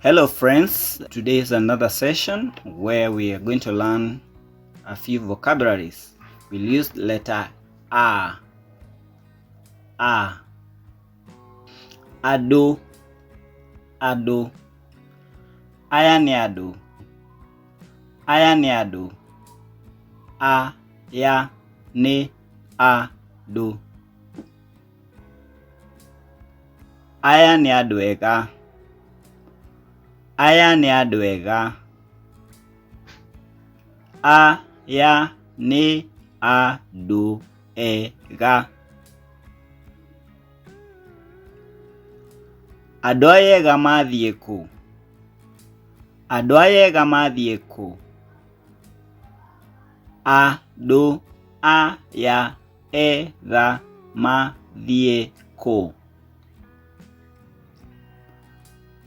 Hello friends, today is another session where we are going to learn a few vocabularies. We'll use letter A. A. Andũ. Andũ. Aya nĩ andũ. Aya nĩ andũ. A ya nĩ andũ. Aya nĩ andũ ega. Aya nĩ andũ ega. Aya nĩ andũ ega. Andũ aya ega mathiĩ kũ? Andũ aya ega mathiĩ kũ? Andũ aya ega mathiĩ kũ?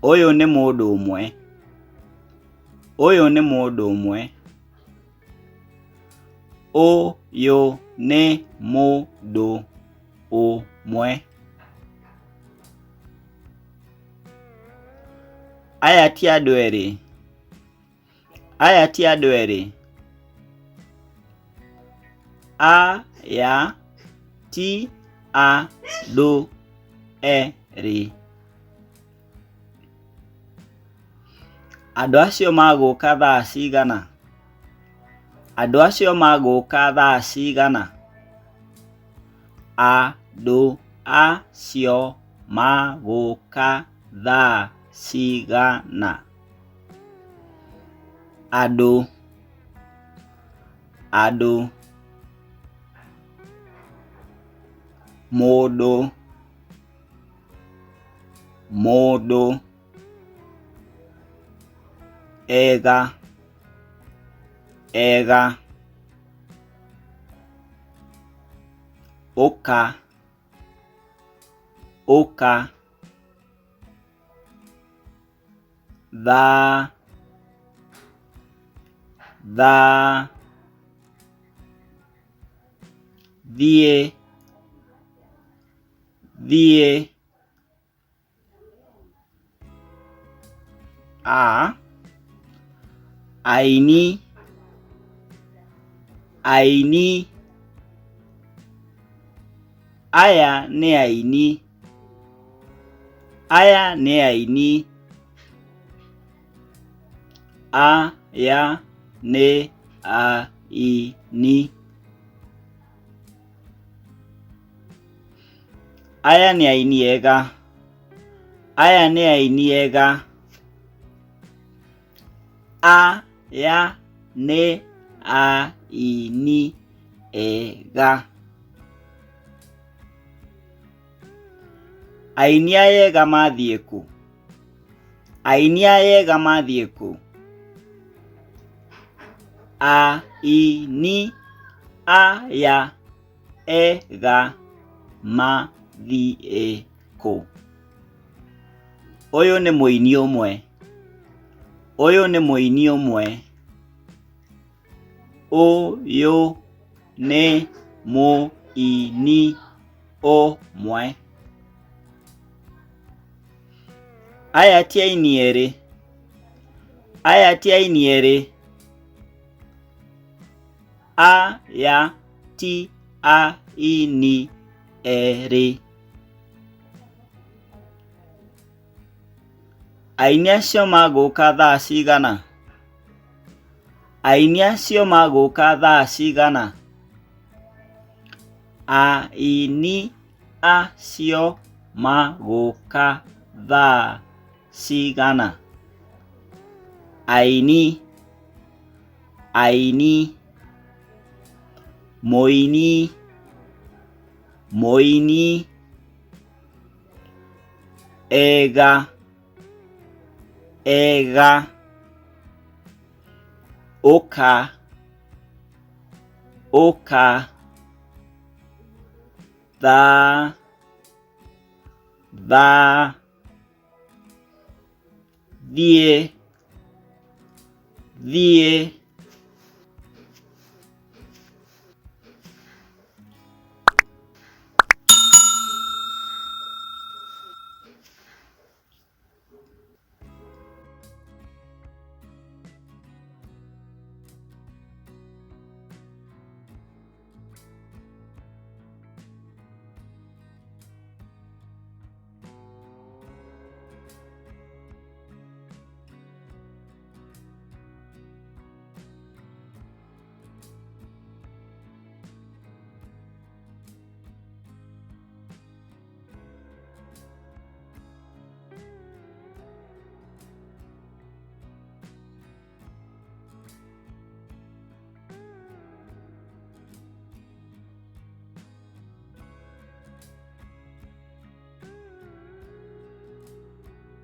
Ũyũ nĩ mũndũ ũmwe. Ũyũ nĩ mũndũ ũmwe. Ũyũ nĩ mũndũ ũmwe. Aya ti andũ erĩ. Aya ti andũ erĩ. Aya ti andũ erĩ. Andũ acio magũka thaa cigana? Andũ acio magũka thaa cigana? Andũ acio magũka thaa cigana? Andũ, andũ, mũndũ, mũndũ, ega, ega, ũka, ũka. Thaa, thaa, thiĩ, thiĩ. A, aini, aini. Aya nĩ aini. Aya nĩ aini. Aya nĩ aini. Aya nĩ aini ega. Aya nĩ aini ega. Aya nĩ aini ega. Aini aya ega mathiĩ kũ? Aini aya ega mathiĩ kũ? Aini aya ega mathiĩ kũ? Ũyũ nĩ mũini ũmwe. Ũyũ nĩ mũini ũmwe. Ũyũ nĩ mũini ũmwe. Aya ti aini erĩ. Aya ti aini erĩ. Aya ti aini erĩ. Aini acio magũka thaa cigana? Aini acio magũka thaa cigana? Aini acio magũka thaa cigana? Aini, aini, mũini, mũini, ega, ega, ũka, ũka, thaa, thaa, thiĩ, thiĩ.